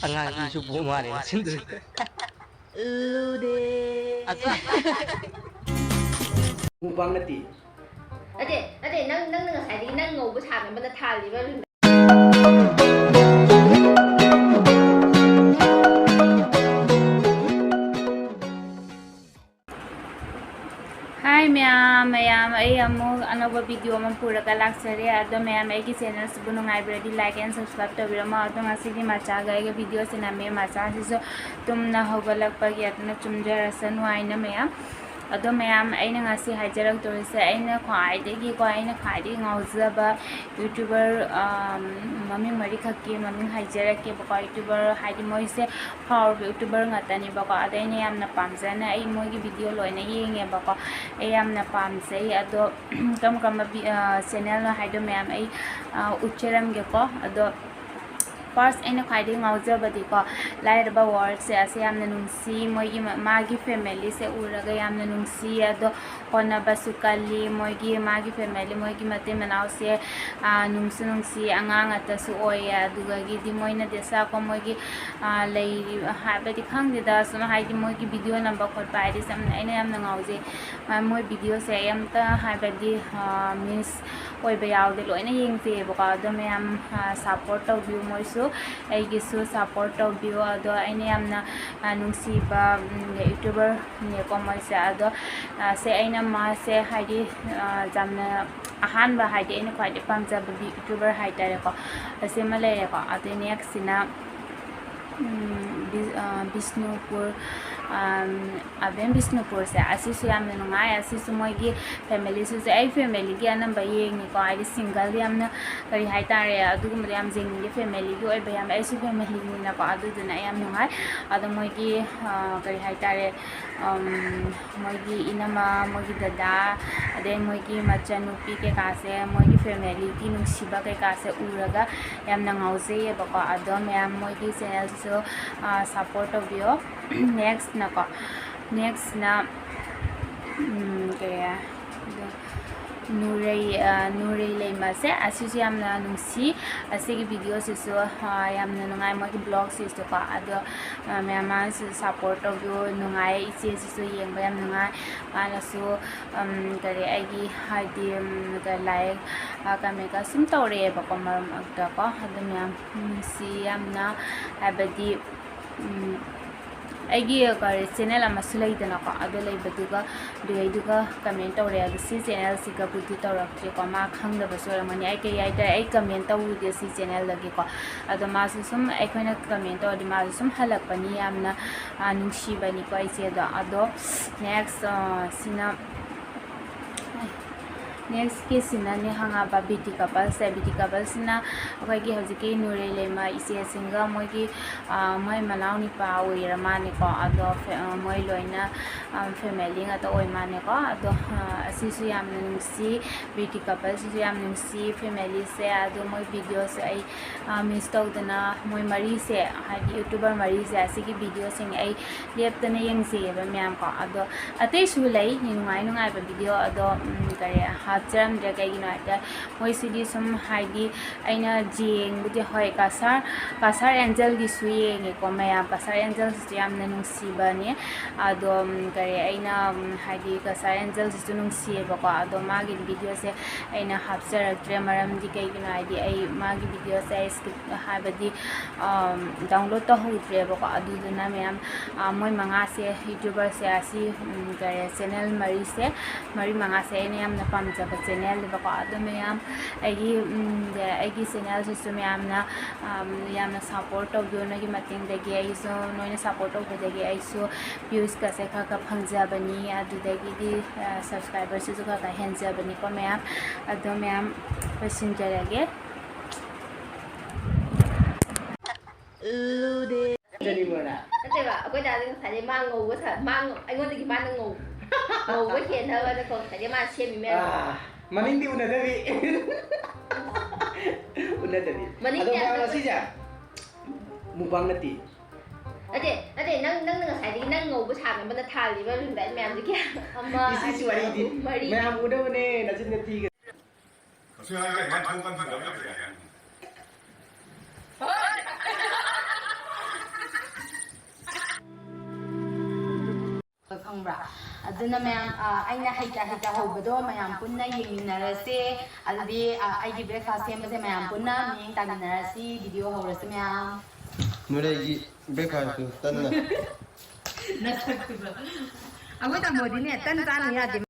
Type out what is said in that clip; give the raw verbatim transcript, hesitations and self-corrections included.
ꯑꯉꯥꯡꯒꯤꯁꯨ ꯄꯨ ꯃꯥꯜꯂꯦ ꯃꯆꯤꯟꯗꯨ꯫ ꯎꯗꯦ꯫ ꯑꯆꯥ꯫ ꯃꯨꯛꯕꯥꯡ ꯅꯠꯇꯦ꯫ ꯅꯠꯇꯦ, ꯅꯠꯇꯦ, ꯅꯪ, ꯅꯪꯅ ꯉꯁꯥꯏꯗꯒꯤ ꯅꯪ ꯉꯧꯕ ꯁꯥꯅꯕꯅ ꯊꯥꯜꯂꯤꯕ ꯍꯥꯏ ꯃꯌꯥꯝ, ꯃꯌꯥꯝ, ꯑꯩ ꯑꯃꯨꯛ ꯑꯅꯧꯕ ꯚꯤꯗꯤꯑꯣ ꯑꯃ ꯄꯨꯔꯒ ꯂꯥꯛꯆꯔꯦ꯫ ꯑꯗꯣ ꯃꯌꯥꯝ, ꯑꯩꯒꯤ ꯆꯦꯅꯦꯜꯁꯤꯕꯨ ꯅꯨꯡꯉꯥꯏꯕꯤꯔꯗꯤ like and subscribe ꯇꯧꯕꯤꯔꯝꯃꯣ꯫ ꯑꯗꯣ ꯉꯁꯤꯗꯤ ꯃꯆꯥꯒ ꯑꯩꯒ ꯚꯤꯗꯤꯑꯣꯁꯦ ꯅꯝꯃꯦ꯫ ꯃꯆꯥꯁꯤꯁꯨ ꯇꯨꯝꯅ ꯍꯧꯒꯠꯂꯛꯄꯒꯤ ꯑꯗꯨꯅ ꯆꯨꯝꯖꯔꯁꯅꯨ ꯍꯥꯏꯅ ꯃꯌꯥꯝ꯫ ꯑꯗꯣ ꯃꯌꯥꯝ, ꯑꯩꯅ ꯉꯁꯤ ꯍꯥꯏꯖꯔꯛꯇꯣꯔꯤꯁꯦ ꯑꯩꯅ ꯈ꯭ꯋꯥꯏꯗꯒꯤꯀꯣ, ꯑꯩꯅ ꯈ꯭ꯋꯥꯏꯗꯒꯤ ꯉꯥꯎꯖꯕ ꯌꯨꯇ꯭ꯌꯨꯕꯔ, ꯑꯝ, ꯃꯃꯤꯡ ꯃꯔꯤꯈꯛꯀꯤ ꯃꯃꯤꯡ ꯍꯥꯏꯖꯔꯛꯀꯦꯕꯀꯣ꯫ ꯌꯨꯇ꯭ꯌꯨꯕꯔ ꯍꯥꯏꯗꯤ ꯃꯣꯏꯁꯦ ꯐꯥꯎꯔꯕ ꯌꯨꯇ꯭ꯌꯨꯕꯔ ꯉꯥꯛꯇꯅꯦꯕꯀꯣ꯫ ꯑꯗ ꯑꯩꯅ ꯌꯥꯝꯅ ꯄꯥꯝꯖꯅ ꯑꯩ ꯃꯣꯏꯒꯤ ꯚꯤꯗꯤꯑꯣ ꯂꯣꯏꯅ ꯌꯦꯡꯉꯦꯕꯀꯣ꯫ ꯑꯩ ꯌꯥꯝꯅ ꯄꯥꯝꯖꯩ꯫ ꯑꯗꯣ ꯀꯔꯝ ꯀꯔꯝꯕ ꯚꯤ-, ꯑ, ꯆꯦꯅꯦꯜꯅꯣ ꯍꯥꯏꯗꯣ ꯃꯌꯥꯝ ꯑꯩ, ꯑ, ꯎꯠꯆꯔꯝꯒꯦꯀꯣ꯫ ꯑꯗꯣ ꯐꯥꯔꯁ ꯑꯩꯅ ꯈ꯭ꯋꯥꯏꯗꯒꯤ ꯉꯥꯎꯖꯕꯗꯤꯀꯣ, ꯂꯥꯏꯔꯕ ꯋꯥꯔꯜꯁꯦ ꯑꯁꯤ ꯌꯥꯝꯅ ꯅꯨꯡꯁꯤ꯫ ꯃꯣꯏꯒꯤ ꯃ-, ꯃꯥꯒꯤ ꯐꯦꯃꯤꯂꯤꯁꯦ ꯎꯔꯒ ꯌꯥꯝꯅ ꯅꯨꯡꯁꯤ꯫ ꯑꯗꯣ ꯍꯣꯠꯅꯕꯁꯨ ꯀꯜꯂꯤ꯫ ꯃꯣꯏꯒꯤ, ꯃꯥꯒꯤ ꯐꯦꯃꯤꯂꯤ, ꯃꯣꯏꯒꯤ ꯃꯇꯩ ꯃꯅꯥꯎꯁꯦ, ꯑ, ꯅꯨꯡꯁꯨ ꯅꯨꯡꯁꯤ, ꯑꯉꯥꯡ ꯉꯥꯛꯇꯁꯨ ꯑꯣꯏꯌꯦ꯫ ꯑꯗꯨꯗꯒꯤꯗꯤ ꯃꯣꯏꯅ ꯗꯦꯁꯥꯀꯣ ꯃꯣꯏꯒꯤ, ꯑ, ꯂꯩꯔꯤꯕ ꯍꯥꯏꯕꯗꯤ ꯈꯪꯗꯦꯗ, ꯁꯨꯝ ꯍꯥꯏꯗꯤ ꯃꯣꯏꯒꯤ ꯚꯤꯗꯤꯑꯣ ꯅꯝꯕ ꯈꯣꯠꯄ ꯍꯥꯏꯗꯤ ꯁꯨꯝ ꯑꯩꯅ ꯌꯥꯝꯅ ꯉꯥꯎꯖꯩ꯫ ꯑ, ꯃꯣꯏ ꯚꯤꯗꯤꯑꯣꯁꯦ ꯑꯩ ꯑꯝꯇ ꯍꯥꯏꯕꯗꯤ, ꯑ, ꯃꯤꯁ ꯑꯣꯏꯕ ꯌꯥꯎꯗꯦ, ꯂꯣꯏꯅ ꯌꯦꯡꯖꯩꯌꯦꯕꯀꯣ꯫ ꯑꯗꯣ ꯃꯌꯥꯝ, ꯑ, ꯁꯞꯄꯣꯔꯠ ꯇꯧꯕꯤꯌꯨ, ꯃꯣꯏꯁꯨ ꯑꯩꯒꯤꯁꯨ ꯁꯞꯄꯣꯔꯠ ꯇꯧꯕꯤꯌꯨ꯫ ꯑꯗꯣ ꯑꯩꯅ ꯌꯥꯝꯅ, ꯑ, ꯅꯨꯡꯁꯤꯕ, ꯎꯝ, ꯌꯨꯇ꯭ꯌꯨꯕꯔꯅꯦꯀꯣ ꯃꯣꯏꯁꯦ꯫ ꯑꯗꯣ, ꯑ, ꯁꯦ ꯑꯩꯅ ꯃꯥꯁꯦ ꯍꯥꯏꯗꯤ, ꯑ, ꯌꯥꯝꯅ ꯑꯍꯥꯟꯕ ꯍꯥꯏꯗꯤ ꯑꯩꯅ ꯈ꯭ꯋꯥꯏꯗꯒꯤ ꯄꯥꯝꯖꯕ ꯌꯨꯇ꯭ꯌꯨꯕꯔ ꯍꯥꯏꯇꯥꯔꯦꯀꯣ, ꯑꯁꯤꯃ ꯂꯩꯔꯦꯀꯣ꯫ ꯑꯗꯩ ꯅꯦꯛꯁꯁꯤꯅ, ꯎꯝ, ꯕꯤ-, ꯑ, ꯕꯤꯁꯅꯨꯄꯨꯔ, ꯑꯝ, ꯑꯕꯦꯝ ꯕꯤꯁꯅꯨꯄꯨꯔꯁꯦ, ꯑꯁꯤꯁꯨ ꯌꯥꯝꯅ ꯅꯨꯡꯉꯥꯏ꯫ ꯑꯁꯤꯁꯨ ꯃꯣꯏꯒꯤ ꯐꯦꯃꯤꯂꯤꯁꯤꯁꯨ ꯑꯩ ꯐꯦꯃꯤꯂꯤꯒꯤ ꯑꯅꯝꯕ ꯌꯦꯡꯉꯤꯀꯣ, ꯍꯥꯏꯗꯤ ꯁꯤꯡꯒꯜ ꯌꯥꯝꯅ ꯀꯔꯤ ꯍꯥꯏꯇꯥꯔꯦ, ꯑꯗꯨꯒꯨꯝꯕꯗ ꯌꯥꯝ ꯌꯦꯡꯅꯤꯡꯗꯦ꯫ ꯐꯦꯃꯤꯂꯤꯒꯤ ꯑꯣꯏꯕ ꯌꯥꯝ, ꯑꯩꯁꯨ ꯐꯦꯃꯤꯂꯤꯅꯤꯅꯀꯣ, ꯑꯗꯨꯗꯨꯅ ꯑꯩ ꯌꯥꯝ ꯅꯨꯡꯉꯥꯏ꯫ ꯑꯗꯣ ꯃꯣꯏꯒꯤ, ꯑ, ꯀꯔꯤ ꯍꯥꯏꯇꯥꯔꯦ, ꯑꯝ, ꯃꯣꯏꯒꯤ ꯏꯅꯝꯃ, ꯃꯣꯏꯒꯤ ꯗꯗꯥ, ꯑꯗꯩ ꯃꯣꯏꯒꯤ ꯃꯆꯟꯅꯨꯄꯤ ꯀꯩꯀꯥꯁꯦ, ꯃꯣꯏꯒꯤ ꯐꯦꯃꯤꯂꯤꯒꯤ ꯅꯨꯡꯁꯤꯕ ꯀꯩꯀꯥꯁꯦ ꯎꯔꯒ ꯌꯥꯝꯅ ꯉꯥꯎꯖꯩꯌꯦꯕꯀꯣ꯫ ꯑꯗꯣ ꯃꯌꯥꯝ ꯃꯣꯏꯒꯤ ꯆꯦꯅꯦꯜꯁꯤꯁꯨ, ꯑ, ꯁꯞꯄꯣꯔꯠ ꯇꯧꯕꯤꯌꯣ꯫ ꯅꯦꯛꯁꯅꯀꯣ, ꯅꯦꯛꯁꯅ, ꯎꯝ, ꯀꯔꯤ, ꯑꯗꯣ, ꯅꯨꯔꯩ, ꯑ, ꯅꯨꯔꯩ ꯂꯩꯃꯁꯦ, ꯑꯁꯤꯁꯨ ꯌꯥꯝꯅ ꯅꯨꯡꯁꯤ꯫ ꯑꯁꯤꯒꯤ videoꯁꯤꯁꯨ, ꯑ, ꯌꯥꯝꯅ ꯅꯨꯡꯉꯥꯏ, ꯃꯣꯏꯒꯤ vlogꯁꯤꯁꯨꯀꯣ꯫ ꯑꯗꯣ, ꯑ, ꯃꯌꯥꯝ ꯃꯥꯅꯁꯨ support ꯇꯧꯕꯤꯌꯨ, ꯅꯨꯡꯉꯥꯏ꯫ ꯏꯆꯦꯁꯤꯁꯨ ꯌꯦꯡꯕ ꯌꯥꯝ ꯅꯨꯡꯉꯥꯏ꯫ ꯃꯥꯅꯁꯨ, ꯎꯝ, ꯀꯔꯤ, ꯑꯩꯒꯤ ꯍꯥꯏꯗꯤ, ꯎꯝ, ꯀ-, like, ꯑ, commentꯀ ꯁꯨꯝ ꯇꯧꯔꯛꯑꯦꯕꯀꯣ ꯃꯔꯛ ꯃꯔꯛꯇꯀꯣ꯫ ꯑꯗꯣ ꯃꯌꯥꯝ ꯅꯨꯡꯁꯤ ꯌꯥꯝꯅ, ꯍꯥꯏꯕꯗꯤ, ꯎꯝ, ꯑꯩꯒꯤ ꯀꯔꯤ channel ꯑꯃꯁꯨ ꯂꯩꯗꯅꯀꯣ, ꯑꯗꯨ ꯂꯩꯕꯗꯨꯒ, ꯑꯗꯨꯗꯩꯗꯨꯒ comment ꯇꯧꯔꯦ꯫ ꯑꯗꯣ ꯁꯤ channelꯁꯤꯒꯕꯨꯗꯤ ꯇꯧꯔꯛꯇ꯭ꯔꯤꯀꯣ, ꯃꯥ ꯈꯪꯗꯕꯁꯨ ꯑꯣꯏꯔꯝꯒꯅꯤ꯫ ꯑꯩ ꯀꯩ ꯍꯥꯏꯇꯥꯔꯦ, ꯑꯩ comment ꯇꯧꯔꯨꯗꯦ ꯁꯤ channelꯗꯒꯤꯀꯣ꯫ ꯑꯗꯣ ꯃꯥꯁꯨ ꯁꯨꯝ ꯑꯩꯈꯣꯏꯅ comment ꯇꯧꯔꯗꯤ ꯃꯥꯁꯨ ꯁꯨꯝ ꯍꯜꯂꯛꯄꯅꯤ꯫ ꯌꯥꯝꯅ, ꯑ, ꯅꯨꯡꯁꯤꯕꯅꯤꯀꯣ ꯏꯆꯦꯗꯣ꯫ ꯑꯗꯣ next, ꯑ, ꯁꯤꯅ Nextꯀꯤꯁꯤꯅꯅꯦ ꯈꯪꯉꯕ, ꯕ꯭ꯌꯨꯇꯤ ꯀꯄꯜꯁꯦ꯫ ꯕ꯭ꯌꯨꯇꯤ ꯀꯄꯜꯁꯤꯅ ꯑꯩꯈꯣꯏꯒꯤ ꯍꯧꯖꯤꯛꯀꯤ ꯅꯨꯔꯩ ꯂꯩꯃ ꯏꯆꯦꯁꯤꯡꯒ ꯃꯣꯏꯒꯤ, ꯑ, ꯃꯣꯏ ꯃꯅꯥꯎ ꯅꯨꯄꯥ ꯑꯣꯏꯔ ꯃꯥꯅꯦꯀꯣ꯫ ꯑꯗꯣ ꯐꯦ-, ꯑ, ꯃꯣꯏ ꯂꯣꯏꯅ, ꯑ, family ꯉꯥꯛꯇ ꯑꯣꯏ ꯃꯥꯅꯦꯀꯣ꯫ ꯑꯗꯣ, ꯑ, ꯑꯁꯤꯁꯨ ꯌꯥꯝꯅ ꯅꯨꯡꯁꯤ, ꯕ꯭ꯌꯨꯇꯤ ꯀꯄꯜꯁꯤꯁꯨ ꯌꯥꯝ ꯅꯨꯡꯁꯤ familyꯁꯦ꯫ ꯑꯗꯣ ꯃꯣꯏ videoꯁꯦ ꯑꯩ, ꯑ, miss ꯇꯧꯗꯅ, ꯃꯣꯏ ꯃꯔꯤꯁꯦ, ꯍꯥꯏꯗꯤ YouTuber ꯃꯔꯤꯁꯦ, ꯑꯁꯤꯒꯤ videoꯁꯤꯡ ꯑꯩ ꯂꯦꯞꯇꯅ ꯌꯦꯡꯖꯩꯌꯦꯕ ꯃꯌꯥꯝ ꯀꯣ꯫ ꯑꯗꯣ ꯑꯇꯩꯁꯨ ꯂꯩ ꯅꯨꯡꯉꯥꯏ ꯅꯨꯡꯉꯥꯏꯕ video, ꯑꯗꯣ, ꯎꯝ, ꯀꯔꯤ, ꯍꯥꯞꯆꯔꯝꯗ꯭ꯔꯦ꯫ ꯀꯩꯒꯤꯅꯣ ꯍꯥꯏꯗ ꯃꯣꯏꯁꯤꯗꯤ ꯁꯨꯝ, ꯍꯥꯏꯗꯤ, ꯑꯩꯅ ꯌꯦꯡꯕꯨꯗꯤ, ꯍꯣꯏ, ꯀꯁꯥꯔ, ꯀꯁꯥꯔ ꯑꯦꯟꯖꯦꯜꯒꯤꯁꯨ ꯌꯦꯡꯉꯦꯀꯣ ꯃꯌꯥꯝ꯫ ꯀꯁꯥꯔ ꯑꯦꯟꯖꯦꯜꯁꯤꯁꯨ ꯌꯥꯝꯅ ꯅꯨꯡꯁꯤꯕꯅꯦ꯫ ꯑꯗꯣ, ꯎꯝ, ꯀꯔꯤ, ꯑꯩꯅ, ꯎꯝ, ꯍꯥꯏꯗꯤ ꯀꯁꯥꯔ ꯑꯦꯟꯖꯦꯜꯁꯤꯁꯨ ꯅꯨꯡꯁꯤꯌꯦꯕꯀꯣ꯫ ꯑꯗꯣ ꯃꯥꯒꯤ videoꯁꯦ ꯑꯩꯅ ꯍꯥꯞꯆꯔꯛꯇ꯭ꯔꯦ꯫ ꯃꯔꯝꯗꯤ ꯀꯩꯒꯤꯅꯣ ꯍꯥꯏꯗꯤ ꯑꯩ ꯃꯥꯒꯤ videoꯁꯦ ꯑꯩ skip, ꯍꯥꯏꯕꯗꯤ, ꯑꯝ, download ꯇꯧꯍꯧꯗ꯭ꯔꯦꯕꯀꯣ꯫ ꯑꯗꯨꯗꯨꯅ ꯃꯌꯥꯝ, ꯑ, ꯃꯣꯏ ꯃꯉꯥꯁꯦ, YouTuberꯁꯦ ꯑꯁꯤ, ꯎꯝ, ꯀꯔꯤ, channel ꯃꯔꯤꯁꯦ, ꯃꯔꯤ ꯃꯉꯥꯁꯦ ꯑꯩꯅ ꯌꯥꯝꯅ ꯄꯥꯝꯖꯕ channelꯅꯦꯕꯀꯣ꯫ ꯑꯗꯣ ꯃꯌꯥꯝ ꯑꯩꯒꯤ, ꯎꯝ, ꯑꯩꯒꯤ channelꯁꯤꯁꯨ ꯃꯌꯥꯝꯅ, ꯑꯝ, ꯌꯥꯝꯅ support ꯇꯧꯕꯤꯌꯨ꯫ ꯅꯣꯏꯒꯤ ꯃꯇꯦꯡꯗꯒꯤ ꯑꯩꯁꯨ, ꯅꯣꯏꯅ support ꯇꯧꯕꯗꯒꯤ ꯑꯩꯁꯨ viewsꯀꯁꯦ ꯈꯔ ꯈꯔ ꯐꯪꯖꯕꯅꯤ꯫ ꯑꯗꯨꯗꯒꯤꯗꯤ, ꯑ, subscriberꯁꯤꯁꯨ ꯈꯔ ꯈꯔ ꯍꯦꯟꯖꯕꯅꯤꯀꯣ ꯃꯌꯥꯝ꯫ ꯑꯗꯣ ꯃꯌꯥꯝ ꯂꯣꯏꯁꯤꯟꯖꯔꯒꯦ꯫ ꯅꯠꯇꯦꯕ, ꯑꯩꯈꯣꯏ ꯗꯥꯗꯤ ꯉꯁꯥꯏꯗꯩ ꯃꯥ ꯉꯧꯕ ꯁꯥ-, ꯃꯥ ꯉꯧ-, ꯑꯩꯉꯣꯟꯗꯒꯤ ꯃꯥꯅ ꯉꯧ-, ꯉꯧꯕ ꯍꯦꯟꯅꯕꯅꯀꯣ ꯉꯁꯥꯏꯗꯩ ꯃꯥ ꯁꯦꯝꯃꯤ ꯃꯌꯥꯝ꯫ ꯑꯥ, ꯃꯅꯤꯡꯗꯤ ꯎꯅꯗꯕꯤ꯫ ꯎꯅꯗꯕꯤ꯫ ꯃꯅꯤꯡꯗꯤ ꯑꯗꯣ ꯃꯥ ꯌꯥꯝꯅ ꯉꯁꯤꯁꯦ mukbang ꯅꯠꯇꯦ꯫ ꯅꯠꯇꯦ, ꯅꯠꯇꯦ, ꯅꯪ, ꯅꯪꯅ ꯉꯁꯥꯏꯗꯒꯤ ꯅꯪ ꯉꯧꯕ ꯁꯥꯅꯕꯅ ꯊꯥꯜꯂꯤꯕ ring light ꯃꯌꯥꯝꯁꯦ ꯀꯌꯥ? ꯑꯃ, ꯏꯁ, ꯏꯁ, ꯑꯅꯤ, ꯋꯥꯔꯤꯗꯤ꯫ ꯑꯍꯨꯝ, ꯃꯔꯤ꯫ ꯃꯌꯥꯝ ꯎꯅꯕꯅꯦ, ꯅꯆꯤꯟ ꯅꯊꯤꯒ꯫ ꯈꯪꯕ꯭ꯔꯥ? ꯑꯗꯨꯅ ꯃꯌꯥꯝ, ꯑ, ꯑꯩꯅ ꯍꯩꯇ ꯍꯩꯇ ꯍꯧꯕꯗꯣ ꯃꯌꯥꯝ ꯄꯨꯟꯅ ꯌꯦꯡꯃꯤꯟꯅꯔꯁꯦ꯫ ꯑꯗꯨꯗꯤ, ꯑ, ꯑꯩꯒꯤ breakfast ꯁꯦꯝꯕꯁꯦ ꯃꯌꯥꯝ ꯄꯨꯟꯅ ꯃꯤꯠꯌꯦꯡ ꯇꯥꯃꯤꯟꯅꯔꯁꯤ꯫ Video ꯍꯧꯔꯁꯤ ꯃꯌꯥꯝ꯫ ꯅꯣꯏꯗ ꯑꯩꯒꯤ breakfast ꯇꯟꯅ꯫ ꯅꯁꯛꯇꯨꯒ꯫ ꯑꯩꯈꯣꯏ ꯇꯥꯃꯣꯗꯤꯅꯦ, ꯇꯟ ꯆꯥꯅ ꯌꯥꯗꯦ꯫